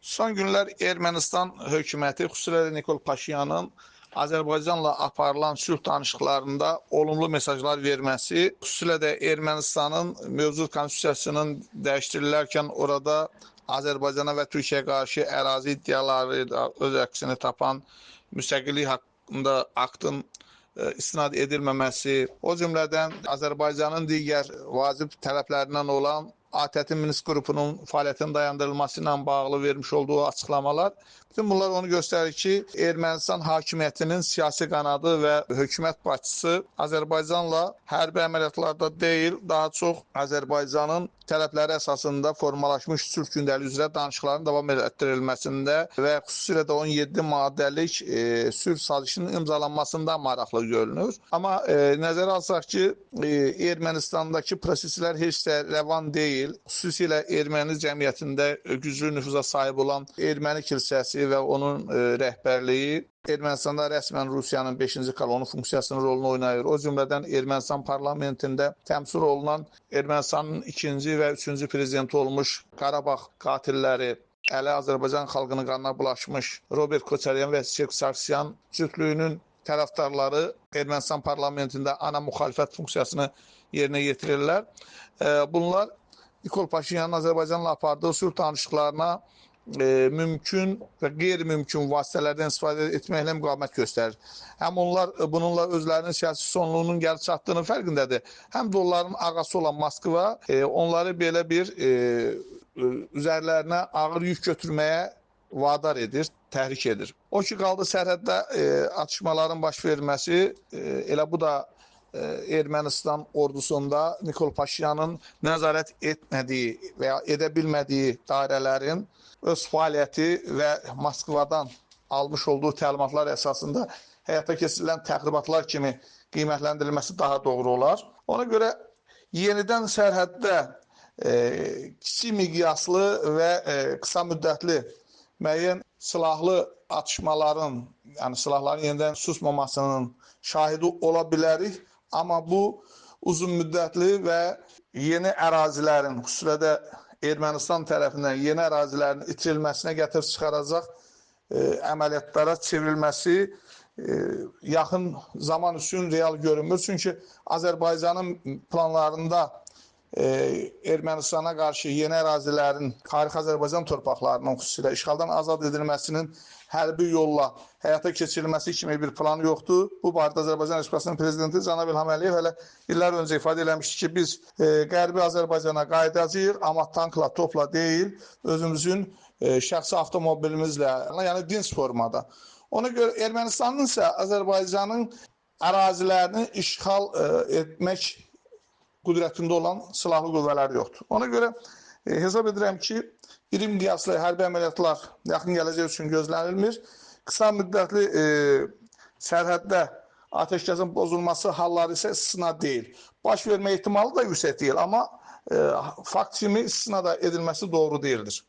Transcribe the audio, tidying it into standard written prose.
Son günlər Ermənistan hökuməti, xüsusilə də Nikol Paşinyanın Azərbaycanla aparılan sülh danışıqlarında olumlu mesajlar verməsi, xüsusilə də Ermənistanın mövcud konstitusiyasının dəyişdirilərkən orada Azərbaycana və Türkiyəyə qarşı ərazi iddiaları da öz əksini tapan müstəqillik haqqında aktın istinad edilməməsi, o cümlədən Azərbaycanın digər vacib tələblərindən olan ATƏT Minsk qrupunun fəaliyyətinin dayandırılması ilə bağlı vermiş olduğu açıqlamalar, bütün bunlar onu göstərir ki, Ermənistan hakimiyyətinin siyasi qanadı və hökumət başçısı Azərbaycanla hərbi əməliyyatlarda deyil, daha çox Azərbaycanın tələbləri əsasında formalaşmış sülh gündəliyi üzrə danışıqların davam etdirilməsində və xüsusilə də 17 maddəlik sülh sazişinin imzalanmasında maraqlı görünür. Amma nəzərə alsaq ki, Ermənistandakı proseslər heç də rəvan deyil. Xüsusilə erməni cəmiyyətində güclü nüfuza sahib olan erməni kilsəsi və onun rəhbərliyi Ermənistanda rəsmən Rusiyanın 5-ci kolonu funksiyasının rolunu oynayır. O cümlədən Ermənistan parlamentində təmsil olunan Ermənistanın 2-ci və 3-cü prezidenti olmuş Qarabağ qatilləri, əli Azərbaycan xalqının qanına bulaşmış Robert Koçaryan və Serj Sargsyan cütlüyünün tərəfdarları Ermənistan parlamentində ana müxalifət funksiyasını yerinə yetirirlər. Bunlar Nikol Paşinyanın Azərbaycanla apardığı sülh danışıqlarına mümkün və qeyri-mümkün vasitələrdən istifadə etməklə müqavimət göstərir. Həm onlar bununla özlərinin siyasi sonluğunun gəlib çatdığının fərqindədir, həm də onların ağası olan Moskva onları belə bir üzərlərinə ağır yük götürməyə vadar edir, təhrik edir. O ki, qaldı sərhəddə atışmaların baş verməsi, elə bu da Ermənistan ordusunda Nikol Paşinyanın nəzarət etmədiyi və ya edə bilmədiyi dairələrin öz fəaliyyəti və Moskvadan almış olduğu təlimatlar əsasında həyata keçirilən təxribatlar kimi qiymətləndirilməsi daha doğru olar. Ona görə yenidən sərhəddə kiçik miqyaslı və qısa müddətli müəyyən silahlı atışmaların, yəni silahların yenidən susmamasının şahidi ola bilərik. Amma bu uzun müddətli və yeni ərazilərin, xüsusilə də Ermənistan tərəfindən yeni ərazilərin itirilməsinə gətirib çıxaracaq əməliyyatlara çevrilməsi yaxın zaman üçün real görünmür. Çünki Azərbaycanın planlarında Ermənistana qarşı yeni ərazilərin, tarixi Azərbaycan torpaqlarının xüsusilə işğaldan azad edilməsinin hərbi yolla həyata keçirilməsi kimi bir plan yoxdur. Bu barədə Azərbaycan Respublikasının prezidenti cənab İlham Əliyev hələ illər öncə ifadə eləmişdi ki, biz Qərbi Azərbaycana qayıdacağıq, amma tankla, topla deyil, özümüzün şəxsi avtomobilimizlə, yəni dinc formada. Ona görə Ermənistanın isə Azərbaycanın ərazilərini işğal etmək qüdrətində olan silahlı qüvvələri yoxdur. Ona görə hesab edirəm ki, iri miqyaslı hərbi əməliyyatlar yaxın gələcək üçün gözlənilmir. Qısa müddətli sərhəddə atəşkəsin pozulması halları isə istisna deyil. Baş vermə ehtimalı da yüksək deyil, amma fakt kimi istisna da edilməsi doğru deyildir.